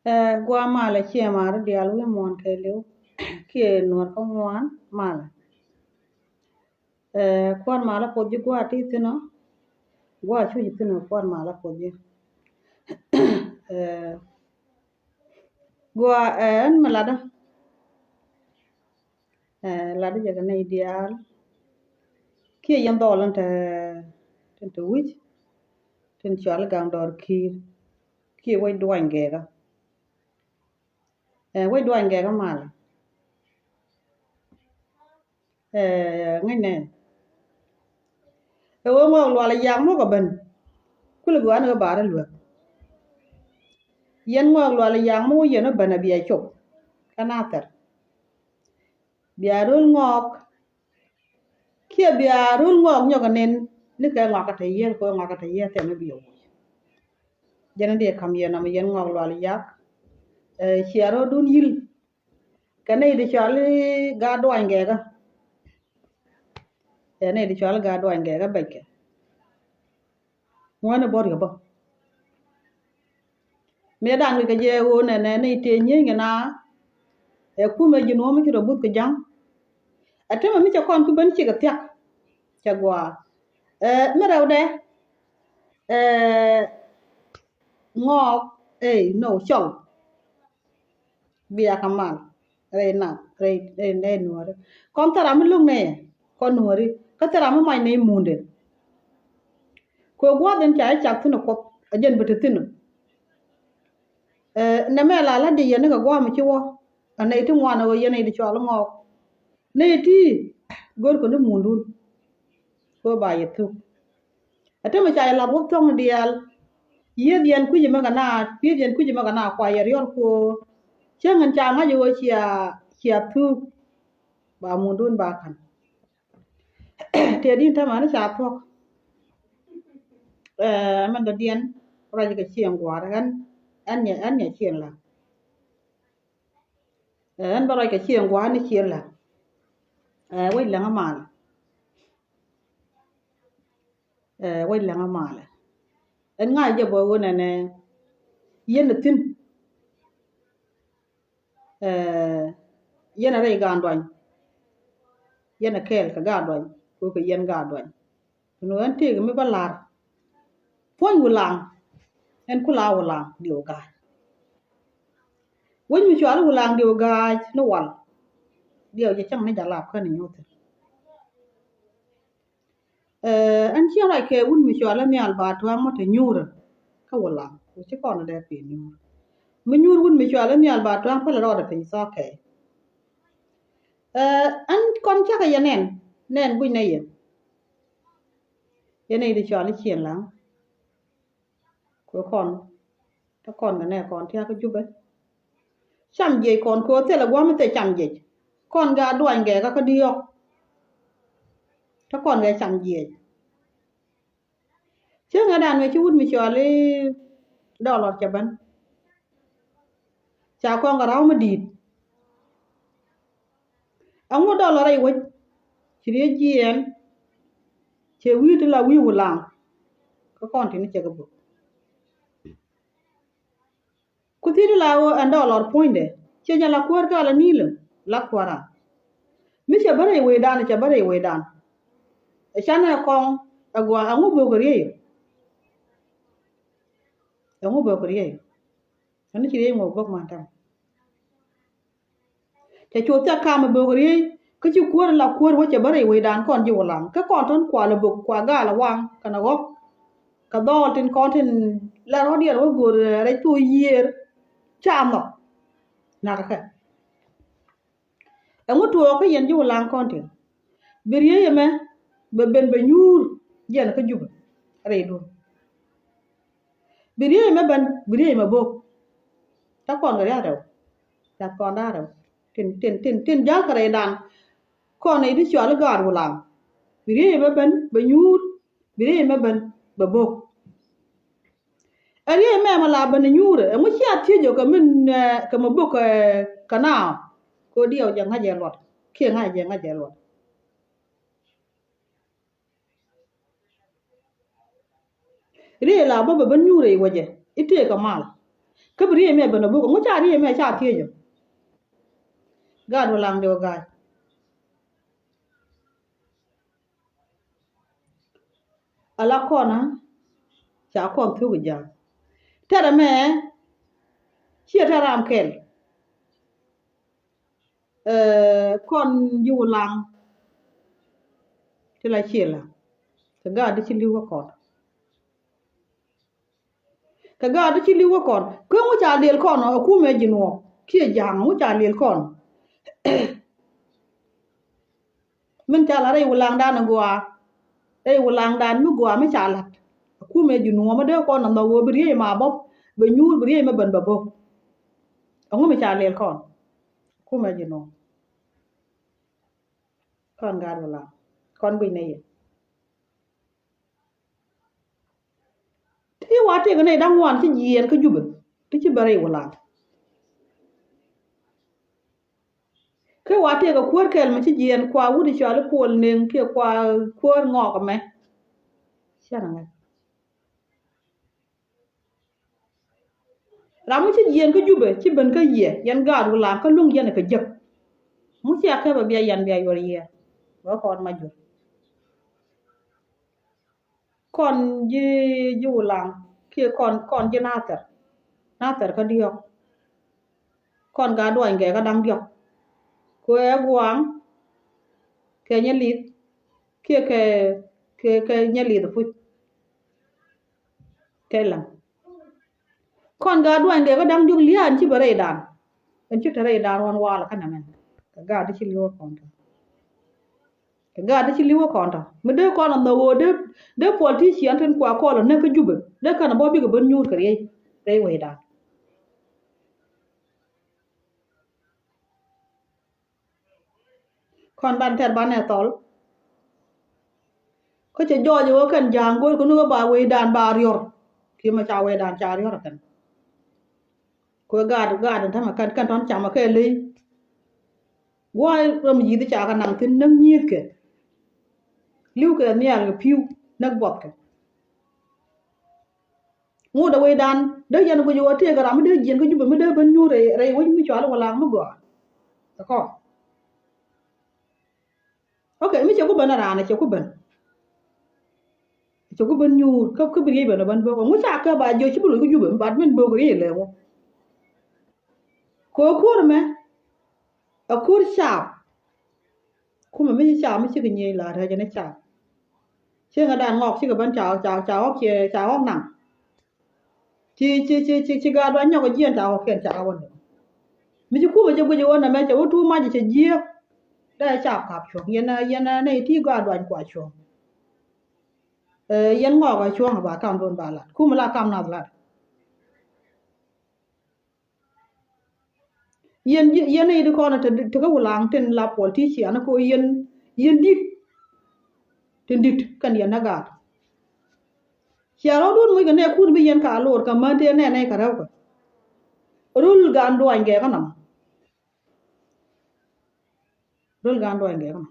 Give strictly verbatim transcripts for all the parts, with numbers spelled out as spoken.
Ɛ, gua malɛ ciɛ marä diaal wi̱i̱ muɔ̱ɔ̱n kɛɛliw kiɛ nuɔr kä ŋuan malɛ. Ɛ, kuan malä puɔth ji̱ gua ti thi̱n ɔ. Gua cuc thi̱n ɔ kuan malä puɔth ji̱. Ɛ, gua, ɛ, ɛn mi latdä. Ɛ, latdä jɛ kɛ nɛy diaal. Kiɛ yɛn dhɔl in te, tin te wi̱c, tin cɔal i̱ gaŋ dɔɔr ki̱i̱r. Kiɛ wec duany gɛɛkä. Ɛ, wec duany gɛɛkä malɛ. Ɛ, ŋäcnɛ. Ɛ ɣöö ŋɔɔk lual ɛ yak muk ɛ ben. Kulɛ bi ɣän ɣä barä luäk. Yɛn ŋɔɔk lual ɛ yak muk yɛn ɣä ben ɛ bia cop. Kä nathɛr. Bia röl ŋɔɔk. Kiɛ bia röl ŋɔɔk nyɔk ɛ nen. Ni kɛ ŋɔak kä te yieth kɛ ŋɔak kä te yieth thɛmɛ bia wuc. Jɛn in dee ka̱m yɛn ɔmɔ yɛn ŋɔɔk lual ɛ yak. Ɛ, cia rɔ̱dun yi̱l. Kɛ nɛy ti cɔal i̱ gaat duany gɛɛkä. Kɛ nɛy ti cɔal i̱ gaat duany gɛɛkä bɛckɛ. Ŋuäni bɔt kɛ bä. Mëë dan kɛ jɛ ɣöö nɛnɛ nɛy tëë nyieny kɛ na. Ɛ kumɛ ji̱ nuɔ̱ɔ̱m mi ci rɔ buth kɛ ja̱ŋ. Ɛ temɛ mi cɛ kɔn ku ben cikɛ thia̱k. Cɛ gua̱a̱. Ɛ, mi rɛwdɛ. Ɛ, ŋɔɔk. Ɛ, no, cɔl. Bia kɛ mal rɛy nath rɛy, rɛy, rɛy nuɔ̱ɔ̱ri. Kɔn thil ram mi lo̱k nɛy kɔn nuɔ̱ɔ̱ri kä thil ram mi mac nɛy muundɛ. Kɛ gua̱a̱th in ca jɛ cak thi̱n ɛ kuɔth ɛ jɛn bi te thi̱n ɔ. Ɛ, nɛmɛ la la̱t di yɛn ni kɛ gua̱a̱th mi ci wä. Ɛ nɛy ti ŋuan ɛ ɣöö yɛn nɛy ti cɔal i̱ ŋɔɔk. Nɛy ti görkɛ ni muundun. Kɛ ɣöö ba yɛ thuk. Ɛ temɛ ca yɛ lath wä thuɔ̱ŋ diaal. Yieth yɛn kui̱c ɛmɛ kɛ na, pi̱eth yɛn kui̱c ɛmɛ kɛ na kua yɛ riɔl kuɔ. Cäŋ in ca ŋa̱c ɛ ɣöö cia, cia thuuk. Ba muundun ba ka̱n. Tëë din tämɛ ni ca thuɔ̱k. Ɛ, mɛn dɔ̱diɛn ruac kɛ cieŋ gua̱a̱r ɛn, ɛn nyɛ, ɛn nyɛ cieŋ la. Ɛ, ɛn bä ruac kɛ cieŋ gua̱a̱r ni cieŋ la. Ɛ, wec läŋä malɛ. Ɛ, wec läŋä malɛ. Ɛn ŋa̱c jɛ bä ɣöö nɛnɛ yɛn ɛ thi̱n. Ɛ, yɛn ɛ rɛy gaan duany. Yɛn ɛ kɛɛl kɛ gaat duany. Kɛ ɣöö kɛ yɛn gaat duany. Ɛn ɣöö ɛn tëëkɛ mi bä la̱r. Puɔ̱ny Wulaŋ. Ɛn ku la Wulaŋ diw ga̱a̱c. Wec mi cɔal i̱ Wulaŋ diw ga̱a̱c ni wal. Diɛw jɛ cäŋ ni jalap kä ni nyuuth. Ɛ, ɛn cieŋ ruac kɛ wut mi cɔal i̱ Nhial Ba Tuaŋ mɔ te nyuurä kä Wulaŋ. Wut ci kɔn dee pin nyuur. Mi nyuur wut mi cɔal i̱ Nhial Ba Tuaŋ pälɛ rɔɔdɛ piny thɔɔk kɛ. Ɛ, ɛn kɔn cakɛ yɛ nɛn, nɛn guic nɛ yɛ. Yɛn nɛy ti cɔal i̱ Cieŋ Laŋ. Kɛ kɔn, te kɔn kɛ nɛ kɔn tiakä Jubɛ. Cam jiɛc kɔn kɛ thilɛ gua̱a̱th mi thil cam jiɛc. Kɔn gaat duany gɛɛkä kä diɔ̱ɔ̱k. Te kɔn kɛ cam jiɛc. Cä ŋädan mi ci wut mi cɔal i̱ Dɔlɔr cɛ ben. Ca kɔn kɛ ra̱w mi di̱i̱t. Ɛŋu Dɔlɔr rɛy wec ci riee jiɛɛn. Cɛ wi̱i̱ ti la wi̱i̱ Wulaŋ. Kä kɔn tini cɛ kɛ bök. Ku thi̱n la ɣöö ɛn Dɔlɔr puɔ̱nydɛ. Ciɛ nyɛ la kuäär kä ala ni̱i̱lä la kuäär a. Mi cɛ bä rɛy wecdan, cɛ bä rɛy wecdan. Ɛ canɛ kɔŋ ɛ gɔaa ɛŋu bök riey. Ɛŋu bök riey. Ɛn ci riey ŋuɔk bök man tɛm. Cɛ cu thiak kam ɛ bök riey kä ci kuäär la kuäär wä cɛ bä rɛy wecdan kɔn ji̱ Wulaŋ. Kä kɔn tɔ̱n kua lɛ bök kua gaal ɛ waŋ kɛnɛ ɣɔ̱k. Kɛ dhɔɔl tin kɔn tin la rɔ̱diɛn wä go̱o̱r rɛc thok yiëër. Ca nhɔk. Nakä kɛ. Ɛŋu tuɔɔk kä yɛn ji̱ Wulaŋ kɔn tin. Bi riey ɛmɛ bɛ ben bɛ nyuur jiɛn kä Jubɛ rɛydun. Bi riey ɛmɛ ben, bi riey ɛmɛ bök. Ca kɔn kɛ ria̱a̱ rɛw. Ca kɔn da̱a̱ rɛw. Tin, tin, tin, tin ja̱l kɛ rɛydan. Kɔn nɛy ti cɔal i̱ gaat Wulaŋ. Bi riey ɛmɛ ben bɛ nyuur. Bi riey ɛmɛ ben bɛ bök. Ɛ riey ɛmɛ mɛ la ben ɛ nyuurɛ ɛŋu cia thiec ɔ kɛ min, ɛ, kɛ mɛ bök, ɛ, kɛ naaw. Kɛ ɣöö diɛw jɛ ŋa̱c ɛ luɔt kiɛ ŋa̱c jɛ ŋa̱c ɛ luɔt. Riey la bä bɛ ben nyuurɛ i̱ wecɛ i̱ tëëkɛ mal. Kä bi riey mɛ ben a buk ŋu ca riey mɛ ca thiec ɔ. Gaat wä laŋ diw ga̱a̱c. Ala kɔn a ca kɔn thuk ja̱a̱ŋ. Tɛrɛ mɛ ciɛ tɛrɛ ram kɛl. Kɔn ji̱ wulaŋ ti la ciɛ la kɛ gaat di ci li̱w kä kɔn. Kɛ gaat di ci li̱w kä kɔn kɛ ŋu ca liɛl kɔn ɔ kumɛ ji̱ nuɔɔk kiɛ ja̱a̱ŋ ŋu ca liɛl kɔn. Min ca la rɛy wulaŋdan gɔaa rɛy wulaŋdan mi gɔaa mi ca la̱t. Kumɛ ji̱ nuɔɔk mi dee kɔn nɔmɔ wee bi riey ma bɔp bɛ nyuur bi riey mi ben bɛ bɔp. Ɛŋu mi ca liɛl kɔn. Kumɛ ji̱ nuɔɔk. Kɔn gaat wulaŋ kɔn guic nɛ yɛ. Ti wa tëëk nɛy da̱ŋ wan ci jiɛɛn kä Jubɛ ti ci bɛ rɛy wulaŋ. Kä wa tëëk a kuäär kɛl mi ci jiɛɛn kua wut i̱ cɔal i̱ Puɔl Neŋ kiɛ kua kuäär ŋɔɔk ɛmɛ. Ciɛ na ŋäc. Ram mi ci jiɛɛn kä Jubɛ ci ben kä yiɛ yɛn gaat wulaŋ kä luŋ yɛn kɛ jek. Mu cia kɛ bɛ bia yɛn bia yuɔr yiɛ. Bɛ kɔn ma jur. Kɔn ji̱ ji̱ wulaŋ kiɛ kɔn kɔn ji̱ nathɛr. Nathɛr kä diɔ̱k. Kɔn gaat duany gɛ kä da̱ŋ diɔ̱k. Kuɛ guaŋ kɛ nyɛ lith kiɛ kɛ kɛ kɛ nyɛ lith puc. Kɛ laŋ. Kɔn gaat duany gɛ kä da̱ŋ diɔ̱k lia̱a̱ ɛn ci bɛ rɛydan. Ɛn ci te rɛydan ɣɔn wal kä nɛmɛ. Kɛ gaat di ci li̱w kɔn tɔ. Kɛ gaat di ci li̱w kɔn tɔ mi dee kɔn a nhɔk ɣöö dee dee politician tin kua kɔl a näk kä Jubɛ dee kɛn a bɔ bikɛ ben nyuur kɛ riey riey wecdan. Kɔn ban tɛr banɛ thɔl. Kä cɛ jɔɔc ɣöö kɛn ja̱a̱ŋ go̱o̱r kɛ ni ɣöö ba wecdan ba riɔr. Kiɛ mɛ ca wecdan ca riɔr kɛn. Kuɛ gaat gaat in tämɛ kɛn kɛn tɔn camɛ kɛ ley. Gua̱a̱c ram yithi ca kɛ naŋ thi̱n näk nyi̱i̱thkɛ. Li̱wkɛ nhial kɛ pi̱w näk buɔthkɛ. Ŋot a wecdan dee yɛn guic ɣöö tëëkɛ ram mi dee jiɛn kä Jubɛ mi dee ben nyuur rɛy rɛy wec mi cɔal i̱ wä laŋ mi gɔaa. Ɛ kɔn. Ok, mi cɛ ku ben a raan cɛ ku ben. Cɛ ku ben nyuur kä kä bi riey ben a ben bök ŋu ca kɛ ba jiɔ ci bi loc kä Jubɛ mi bat min bök riey lɛ ŋu. Kɛ ɣöö kuäär mɛ a kuäär caap. Kumɛ mi ci caap mi cikɛ nyiey la rɛc ni caap. Cieŋɛ dan ŋɔk cikɛ ben ca ca ca ɣɔk ciɛ ca ɣɔk naŋ. Ci ci ci ci ci gaat duany nyɔk jiɛn ca ɣɔk kiɛn ca ɣɔk ni. Mi ci kumɛ jɛ guic ɣöö nɛmɛ cɛ wä tuut mac cɛ jiääk. Dee caap kap cuɔ̱ŋ yɛn yɛn nɛy ti gaat duany kua cuɔ̱ŋ. Ɛ yɛn ŋɔk a cuɔ̱ŋ a ba kam duɔn ba lat kumɛ la kam nath lat. Yɛn yɛn i̱ di kɔn te te kä wulaŋ tin la politician ko yɛn yɛn dit. Tin dit kɛn yɛn na gaat. Cia rɔ̱dun muc kɛ nɛ kun bi yɛn ka lor kɛ män te nɛ nɛ kɛ rɛw kɛ. Rul gan duany gɛ kɛ nam. Rul gan duany gɛ kɛ nam.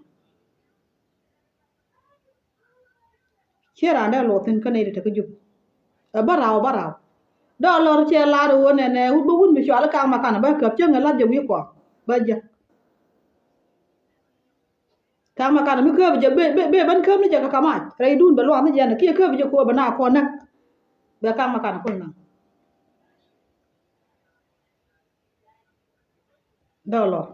Ciɛ raan dee luɔth thi̱n kä nɛy ti te kä Jubɛ. Ɛ bä raw bä raw. Dɔɔk lɔr cɛ lar ɣöö nɛnɛ wut bä wun mi cual i̱ Kaŋ Makanɛ bä käp cäŋ ɛ lath jɛ wi̱i̱ kɔam bä jek. Kaŋ Makanɛ mi käp jɛ ben ben ben käp ni jɛ kɛ kamac rɛydun bɛ luath ni jɛ nɛ kiɛ käp jɛ kuɔ bɛ na kuɔ näk. Bɛ Kaŋ Makanɛ kun naŋ. Dɔɔk lɔr.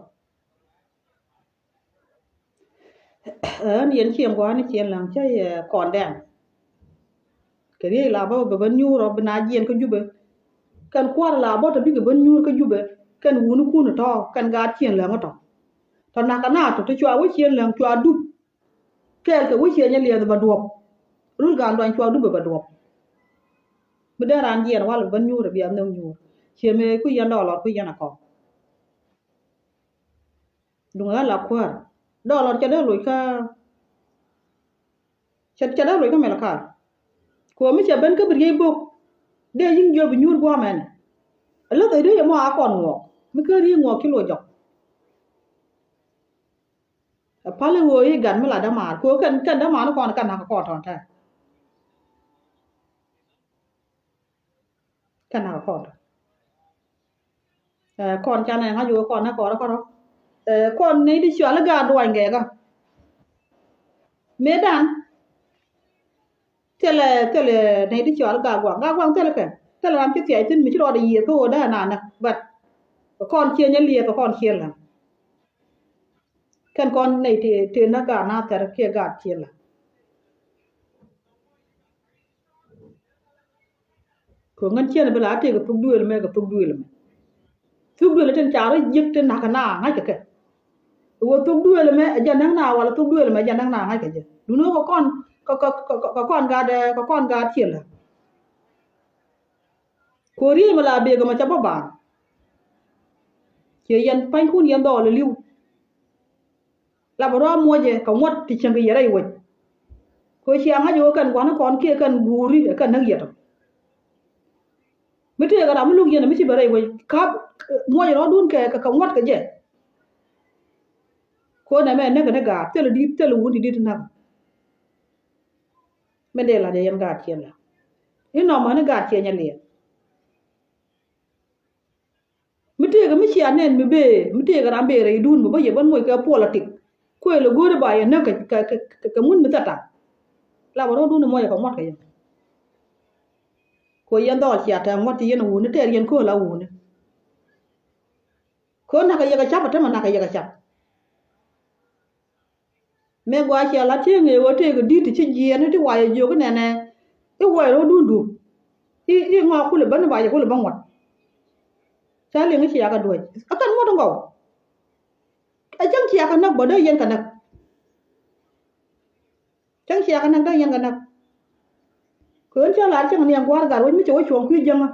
Ɣän yɛn ciɛŋ gua̱a̱n ni ciɛŋ läŋ cä yɛ kɔn dɛŋ. Kɛ riey la bä bɛ ben nyuur ɔ bi na jiɛn kä Jubɛ. Kɛn kua̱r la bä tɔ bikɛ ben nyuur kä Jubɛ kɛn wuni kun tɔ kɛn gaat ciɛŋ läŋ tɔ. Tɔ nakä na tɔ ti cua wä ciɛŋ läŋ cua dup. Kɛɛl kɛ wä ciɛŋ nyɛ liɛth bɛ duɔp. Rul gaan duany cua dup bɛ duɔp. Mi dee raan jiɛn wal bɛ ben nyuur bia nhök nyuur. Ciɛ mëë kui̱ yɛn dɔɔlɔr kui̱ yɛn a kɔk. Duŋ ɣän la kuäär dɔɔlɔr cɛ dee loc kä cɛ cɛ dee loc kä mɛl kaar. Kuɔ mi cɛ ben kä bi riey bok dee yi̱ŋ jiɔ bi nyuur gua̱a̱mɛn. Ɛ läth ɛ dee yɛ mɔ a kɔn ŋuɔk mi kä riey ŋuɔk ci loc jɔk. Ɛ päl i̱ ɣöö i̱ gat mi la dämaar kuɔ kɛn kɛn dämaar ni kɔn kɛn nakä kɔn tɔn tɛn. Kɛn nakä kɔn tɔn. Ɛ, kɔn canɛ ŋa̱c wee kɔn nɛ kɔrä kɔrä. Ɛ, kɔn nɛy ti cɔal i̱ gaat duany gɛɛkä. Mëëdan thilɛ, thilɛ nɛy ti cɔal i̱ gaat guaŋ. Gaat guaŋ thilɛ kɛ. Thilɛ ram ci thiac thi̱n mi ci rɔɔdɛ yiëë kä ɣöö dee naan nä. But kɔn ciëny ɛ liɛth kɛ kɔn ciël ɛ. Kɛn kɔn nɛy ti, ti nä gaat naath thɛr kiɛ gaat ciël ɛ. Kɛ ɣän ciɛn bi la tëëkɛ thuk duëël mɛ kɛ thuk duëël mɛ. Thuk duëël tin ca rɔ jiäk tin na̱k kɛ na ŋa̱ckɛ kɛ. Wä thuk duëël mɛ ɛ jɛ näk na wala thuk duëël mɛ ɛ jɛ näk na ŋa̱ckɛ jɛ. Duundɛ kɛ kɔn kɛ, kɛ, kɛ, kɛ kɔn gaat, kɛ kɔn gaat ciël ɛ. Kɛ ɣöö riey mi la bëë kɛ mɔ ca bä baaŋ. Ciɛ yɛn pa̱nykun yɛn dhɔɔl ɛ li̱w. La bɛ rɔ̱ muɔcɛ kɛ ŋuɔ̱t ti cieŋ kɛ yɛ rɛy wec. Kɛ cia ŋa̱c ɣöö kɛn gua̱n kɔn kiɛ kɛn guuri ɛ kɛn näk yɛt ɔ. Mi tëëkɛ ram mi luk yɛn ɛ mi ci bɛ rɛy wec kap muɔcɛ rɔ̱dun kɛ kɛ ŋuɔ̱t kɛ jɛ. Kɛ ɣöö nɛmɛ näk kɛ ni gaat thilɛ di̱t thilɛ wun ti di̱t ti näk. Min dee la̱t yɛ yɛn gaat ciɛn la inɔ mäni gaat ciɛn yɛ liɛl. Mi tëëkɛ mi cia nɛn mi bëë mi tëëkɛ ram bëë rɛy duun mi bä yɛ bän moc kɛ politik. Kuëë lɛ go̱o̱ri ba yɛ näk kɛ, kɛ, kɛ, kɛ, kɛ mun mi thɛta. La bɛ rɔ̱dun i̱ muɔcɛ kɛ ŋuɔ̱t kɛ yɛn. Kɛ yɛn dhɔɔl cia tɛ̈ ŋuɔ̱t ci yɛn wuni tɛɛr yɛn kööl a wuni. Kɛ näk kɛ yɛ kɛ cap a tämɛ näk kɛ yɛ kɛ cap. Mëë gɔaa ciɛ lat cieŋ ëë ɣöö tëëkɛ di̱t ti ci jiɛɛn ti wayɛ jiök inɛnɛ. I̱ wayɛ rɔ̱dun du i̱, i̱ ŋɔak kulɛ bäni ba yɛ kulɛ bä ŋuɔ̱t. Ca liŋ i̱ ciakä duäc a kɛn ŋuɔ̱t in gɔw. Ɛ cäŋ ciakä näk bä dee yɛn kɛ näk. Cäŋ ciakä näk dee yɛn kɛ näk. Kɛ ɣän cä lar cäŋ ni ɛn gua̱a̱r gat wec mi cɛ wä cuɔ̱ŋ kui̱ jäŋä.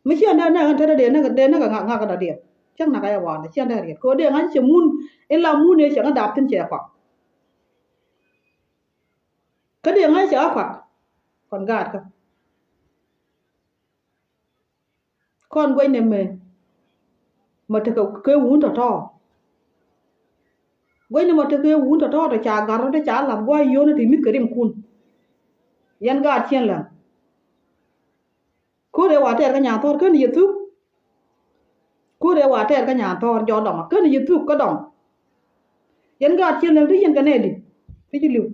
Mi ciɛ näk näk ɛn te dee näk dee näk ŋak ŋak dɔ̱diɛn. Cäŋ näk ɛ wa̱a̱ ciɛ näk riɛt kɛ ɣöö dee ŋa̱c cɛ mun in la mun ëë cɛ ŋä dap thi̱n cɛ kuak. Kä dee ŋa̱c cɛ ɣä kuak kɔn gaatkä. Kɔn guecnɛ mɛ mɛ tekɛ kɛ wun tɔ̱tɔ̱. Guecnɛ mɛ tekɛ wun tɔ̱tɔ̱ tɔ ca gat rɔ te ca lath gua̱a̱c yio̱o̱ni ti mi̱th kɛ rimkun. Yɛn gaat ciɛn läŋ. Ko̱r ëë wa tɛɛr kä nyan thɔ̱ɔ̱r ken yɛ thuk. Ko̱r ëë wa tɛɛr kä nyan thɔ̱ɔ̱r jɔɔk dɔmɔ ken yɛ thuk kä dɔm. Yɛn gaat ciɛn läŋ ti yɛn kɛ nɛɛdi ti ci li̱w.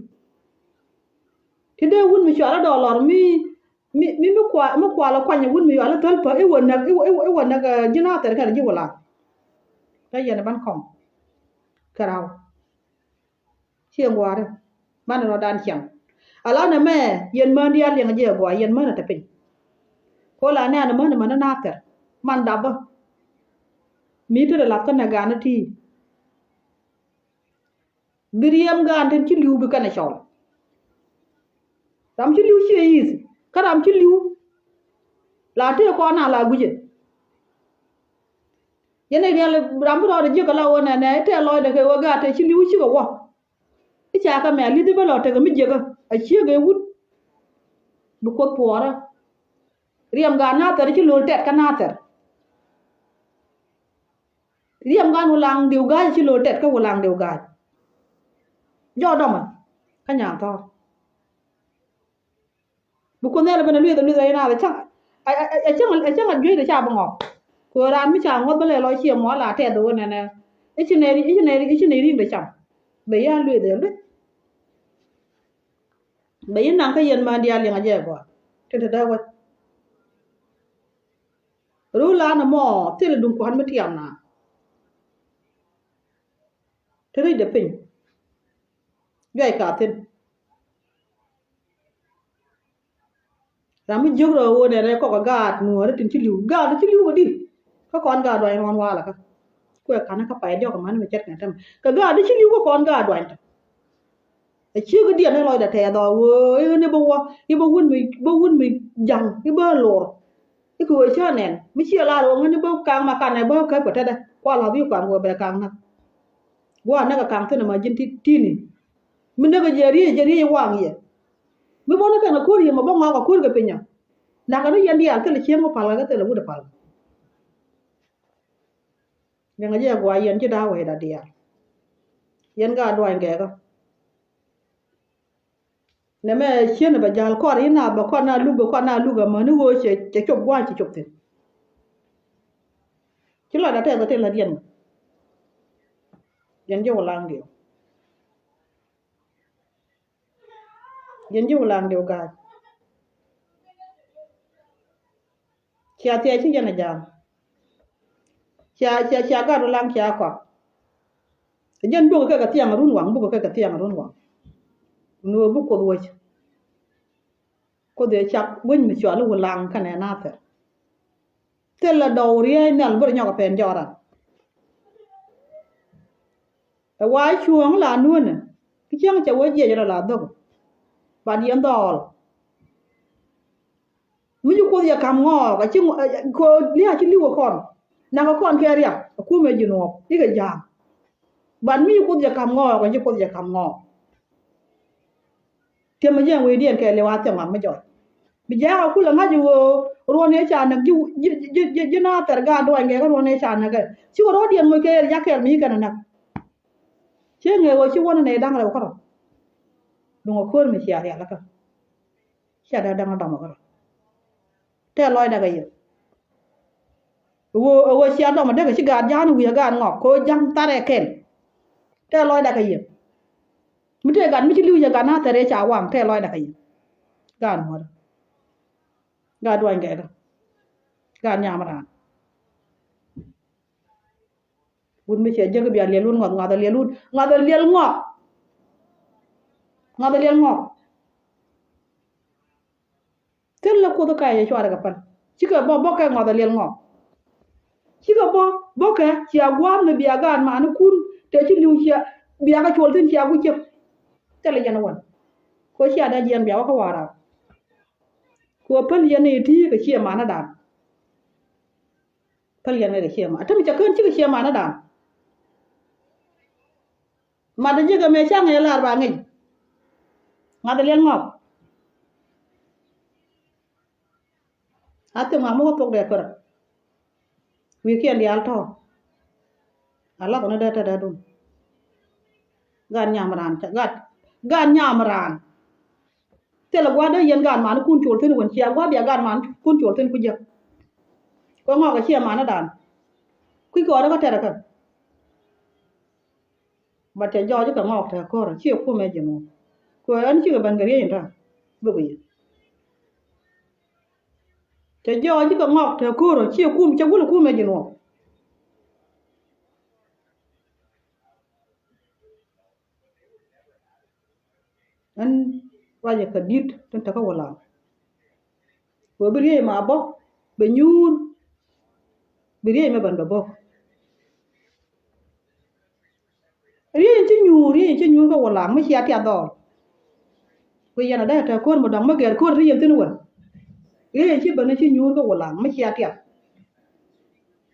Ti dee wun mi cuarä dɔɔlɔr mi mi, mi, mi kua, mi kual ɛ kuany ɛ wut mi yual ɛ thäl pä i̱ wä näk, i̱ wä, i̱ wä, i̱ wä näk, eh, ji̱ Nathɛr kɛnɛ ji̱ Wulaŋ. Kä yɛn ɛ ban kɔm kɛ raw. Ciɛ ŋuaari man rɔ dan ciɛŋ. Ala nɛ mɛ yɛn män diaal liɛŋ jiɛ gɔaa yɛn män ɛ te piny. Ko la nɛ an män ɛ män ɛ Nathɛr man dapä. Mi te dee lath kä nɛ gan ɛ ti. Bi riɛm gaan tin ci li̱w bi kɛn ɛ cɔl. Ram ci li̱w ciɛ yi̱th kä ram ci li̱w. La tëë kɔn na la gui̱cɛ. Yɛn ɛ riɛl ram bi rɔɔdɛ jiäk ala ɣöö nɛnɛ tɛɛ lɔcdɛ kɛ ɣöö gaat tëë ci li̱w cikɛ wä. I̱ ca kɛ mɛ a li̱th i̱ bä lɔ tekɛ mi jiäkä a ciek ëë wut. Bi Kuoth puɔɔrä. Riɛm gaat Nathɛr ci lo̱l tɛt kä Nathɛr. Riɛm gan Wulaŋ diw ga̱a̱c ci lo̱l tɛt kä Wulaŋ diw ga̱a̱c. Jɔɔk dɔmɔ kä nyan thɔ̱ɔ̱r. Bi Kuoth Nhial ben a lueth a lueth a in a cäŋ. A cäŋ a juec de ca bi ŋɔk. Kɛ raan mi ca ŋuɔth bä lɛ lɔ ciɛ mɔ la tɛth ɣöö nɛnɛ. I̱ ci nɛy i̱ ci nɛy i̱ ci nɛy ri̱ŋ de cam. Bɛ ya lueth a lueth. Bɛ yi naŋ kä yɛn män diaal liɛŋ a jɛ gɔaa tin te dee wec. Ru lan ɛmɔ thil duŋ kua̱n mi tiam na. Ti rɛcdɛ piny. Juac ka thi̱n. Ram mi jiök rɔ ɣöö nɛnɛ kɔk ɛ gaat nuɔ̱ɔ̱ri tin ci li̱w gaat ci li̱w kɛ di̱t. Kä kɔn gaat duany ruɔ̱n wal ɛ kä. Kuɛ ka̱n kä pay diɔk kɛ män mi cɛt kɛn tämɛ kɛ gaat ci li̱w kä kɔn gaat duany tɔ. Ɛ ciek i̱ diɛn i̱ lɔcdɛ tɛɛth ɔ ɣöö i̱ ɣän i̱ bä wä i̱ bä wun mi bä wun mi ja̱ŋ i̱ bä lor. I̱ kɛ ɣöö cä nɛn mi ciɛ lar ɣöö ŋän i̱ bä kaŋ ma kanɛ bä käp kɛ tetdɛ kua la̱th i̱ kuan ɣöö bɛ kaŋ näk. Gua̱a̱r näk ɛ kaŋ thi̱n ɛmɛ ji̱n ti ti̱i̱ni. Mi näk ɛ jɛ riey jɛ riey i̱ waŋ yɛ. Mi bä ni kɛn ɛ ko̱r yɛ mɛ bä ŋɔak ɛ ko̱r kɛ piny ɔ. Nakä ni yɛn diaal thilɛ cieŋ mi palkä kä thilɛ wut ɛ palkä. Liɛŋɛ jɛ gua̱a̱ yɛn ci da̱a̱ wecda diaal. Yɛn gaat duany gɛɛkä. Nɛmɛ ciën bɛ ja̱l kɔr i̱ na bɛ kɔn na luk bɛ kɔn na luk amäni ɣöö cɛ cɛ cop gua̱a̱c ci cop thi̱n. Ci lɔcda tɛth ɛ tëë lätdiɛn. Yɛn ji̱ Wulaŋ diw. Yɛn ji̱ Wulaŋ diw ga̱a̱c. Cia thia̱a̱c ci yɛn a ja̱a̱m. Cia, cia, cia gat Wulaŋ cia kɔak. Jɛn bukɛ kɛ kɛ thiaŋ run waŋ, bukɛ kɛ kɛ thiaŋ run waŋ. Ni wee buk Kuoth wec. Kuoth ëë cak wec mi cɔal i̱ Wulaŋ kɛnɛ Nathɛr. Thilɛ dɔw riey nhial bä rɔ nyɔk ɛ pɛn jɔran. Ɛ wa cuɔ̱ɔ̱ŋ la nuɔ̱nɛ ki cäŋ cɛ wee jiɛc rɔ la dhok. Bat yɛn dhɔɔl. Mi ci Kuoth yɛ ka̱m ŋɔɔk a ci ŋɔ-, ɛ, ɛ, kɛ lia̱a̱ ci li̱w ɛ kɔn. Nak ɛ kɔn kɛ riak ɛ kumɛ ji̱ nuɔɔk ikɛ ja̱a̱ŋ. Bat mi ci Kuoth yɛ ka̱m ŋɔɔk a ci Kuoth yɛ ka̱m ŋɔɔk. Tiɛmɛ jɛ ɛn wecdiɛn kɛɛliw a thiɛŋ ŋɔak mi jɔɔc. Bi ja̱a̱k a kulɛ ŋa̱c ɣöö ruɔ̱n ëë ca näk ji̱, ji̱, ji̱, ji̱, ji̱ Nathɛr gaat duɔ̱ɔ̱ny gɛɛkä ruɔ̱n ëë ca näk ɛ. Cikɛ rɔ̱diɛn moc kɛ ɣɛl jak kɛɛl mi ci kɛn ɛ näk. Ciɛ ŋee ɣöö ci wänä nɛy da̱ŋ rɛw kärɔ̱. Duŋ ɛ ko̱r mi cia rialikä. Cia dee da̱ŋ dɔmɔ kärɔ̱. Tɛɛ lɔcdä kɛ yɛ. Ɣöö, ɣöö cia dɔmɔ dee kɛ ci gaat ja̱a̱n wi̱i̱ ɛ gaat ŋɔk kɛ ɣöö ja̱ŋ tharɛ kɛl. Tɛɛ lɔcdä kɛ yɛ. Mi tëë gat mi ci li̱w yɛ gat Nathɛr ëë ca waŋ tɛɛ lɔcdä kɛ yɛ. Gat muɔ̱t. Gat duany gɛɛkä. Gat nyam raan. Wut mi cɛ jek bia liɛl wut ŋɔth, ŋɔth a liɛl wut, ŋɔth a liɛl ŋɔk. Ŋɔth a liɛl ŋɔk. Thil lɛ Kuoth kä yɛ cuarɛ kɛ päl. Cikɛ bä bä kɛ ŋɔth a liɛl ŋɔk. Cikɛ bä bä kɛ cia gua̱a̱th mi bia gaat manikun te ci li̱w cia bia kɛ cuɔl thi̱n cia gui̱c ciek. Thilɛ jɛn ɛ wän. Kɛ cia dee jiɛn bia wä kä wa̱a̱ raar. Kɛ päl yɛn i̱ ti kɛ ciɛ manädan. Päl yɛn kɛ ciɛ man. Ɛ te mi ca kään cikɛ ciɛ manädan. Mat ji̱ kɛ mëë ca̱ŋ yɛ lar ba ŋi̱c. Ŋa̱th liɛl ŋɔk. A thim ŋa̱th mi wä thok dee pär. Wi̱i̱kiɛn diaal tɔ̱. A lak ni dee te dee dun. Gaat nyam raan ca, gaat, gaat nyam raan. Thilɛ gua̱a̱r dee yɛn gaat manikun col thi̱n wän cia gua̱a̱r bia gaat manikun col thi̱n ku jiäk. Kɛ ŋɔk a ciɛ manädan. Kui̱ kɔɔr kä tɛrɛ kä. Bat cɛ jɔɔc kɛ ŋɔɔk te ko̱r ciɛ kumɛ ji̱ nuɔ̱ɔ̱k. Kɛ ɣän cikɛ ben kɛ riey in ta̱a̱ bikɛ yɛ. Cɛ jɔɔc kɛ ŋɔɔk te ko̱r ciɛ kum, cɛ gul kumɛ ji̱ nuɔ̱ɔ̱k. Ɣän ruacɛ kɛ di̱t tin te kä Wulaŋ. Kɛ ɣöö bi riey ma bä bɛ nyuur. Bi riey mɛ ben bɛ bä. Riey in ci nyuur, riey in ci nyuur kä Wulaŋ mi cia tiath dhɔɔl. Kɛ yɛn a dee te ko̱r mi dɔ̱ŋ mi gɛr ko̱r ti yɛn thi̱n wän. Riey in ci ben ci nyuur kä Wulaŋ mi cia tiath.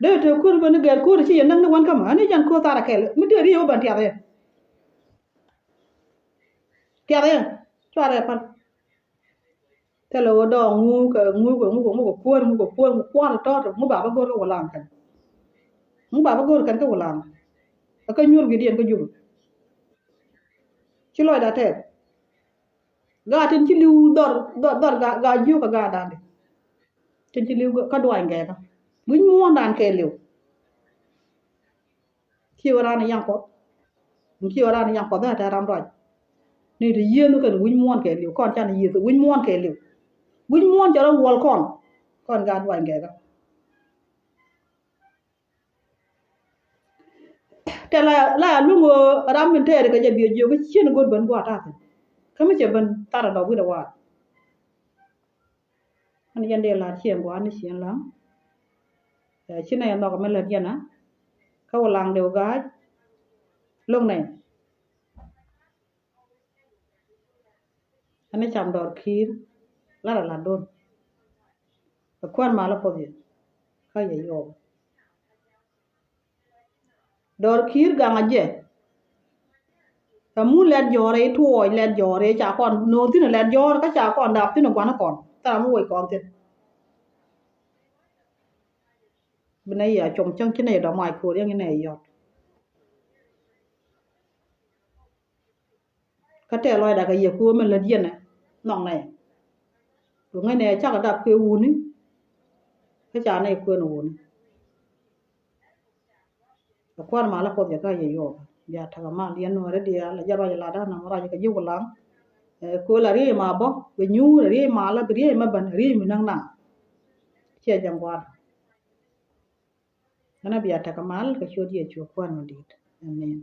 Dee te ko̱r ben gɛr ko̱r ci yɛn näk ni wän kä mi ani jɛn ko̱r tharɛ kɛl mi te riey wä ben tiath yɛ. Tiath yɛ cuarɛ päl. Thilɛ ɣöö dɔɔŋ ŋu kɛ ŋu kɛ ŋu kɛ ŋu kɛ kuäär ŋu kɛ kuäär ŋu kua̱r tɔ̱ tɔ̱ ŋu ba bä go̱r kä Wulaŋ kɛn. Ŋu ba bä go̱r kɛn kä Wulaŋ. Ɛ kä nyuur wi̱i̱diɛn kä Jubɛ. Ci lɔcda tɛth. Gaat tin ci li̱w dhɔr dhɔr dhɔr ga ga jiök kä gaatdan di. Tin ci li̱w kä duany gɛɛkä wi̱c muɔ̱ɔ̱ndan kɛɛliw. Ci wä raan yaŋ Kuɔth. Ci wä raan yaŋ Kuɔth ɛ tɛ ram ruac. Ni ti yieth kɛn wi̱c muɔ̱ɔ̱n kɛɛliw kɔn can yieth wi̱c muɔ̱ɔ̱n kɛɛliw. Wi̱c muɔ̱ɔ̱n cɛ rɔ wuɔl kɔn. Kɔn gaat duany gɛɛkä. Tɛ la la luŋ ɣöö ram min tɛɛri kɛ jɛ biɛ jiök i̱ cien go̱r ben gua̱a̱r ta̱a̱ thi̱n. Kä mi cɛ ben tharɛ dɔk wi̱cdɛ wa̱a̱. Ɣän yɛn dee la̱r cieŋ gua̱a̱r ni cieŋ la̱ŋ. Ɛ ci nɛy nhɔk mi lät yɛn a kä Wulaŋ dee wä ga̱a̱c. Lo̱k nɛy. Ani cam dɔɔr ki̱i̱r lat a lat don. Ɛ kuäär mal a puɔth yɛ kä yɛ yɔɔk. Dɔɔr ki̱i̱r gaŋ a jɛ. Ɛ mun lɛt jɔɔr i̱ tuɔɔc lɛt jɔɔr i̱ ca kɔn no̱o̱ thi̱n lɛt jɔɔr kä ca kɔn dap thi̱n gua̱n kɔn thara mi woc kɔn thi̱n. Bi nɛ yɛ a com cäŋ ci nɛ yɛ dɔ̱ŋ mac ko̱o̱r yäŋ inɛ yɔt. Kä tɛɛ lɔcda kɛ yɛ kuäär mi lät yɛn ɛ nhɔk nɛ. Kɛ ŋäc nɛ cakɛ dap kɛ wuni. Kä ca nɛ kuën wuni. Kɛ kuäär malä Kuoth jɛ kä yɛ yuɔk. Bia tekɛ mal yɛn Nuääri diaal, la jɛ ruac latdä nɔmɔ ruac kɛ ji̱ Wulaŋ. Ɛ, köl a riey ma bä, bɛ nyuur a riey malä, bɛ riey mɛ ben, a riey mi näk na. Ciɛ jɛ ŋuan. Ɣän a bia tekɛ mal kɛ ciöt Yecu Kuäär mi di̱i̱t. Amen.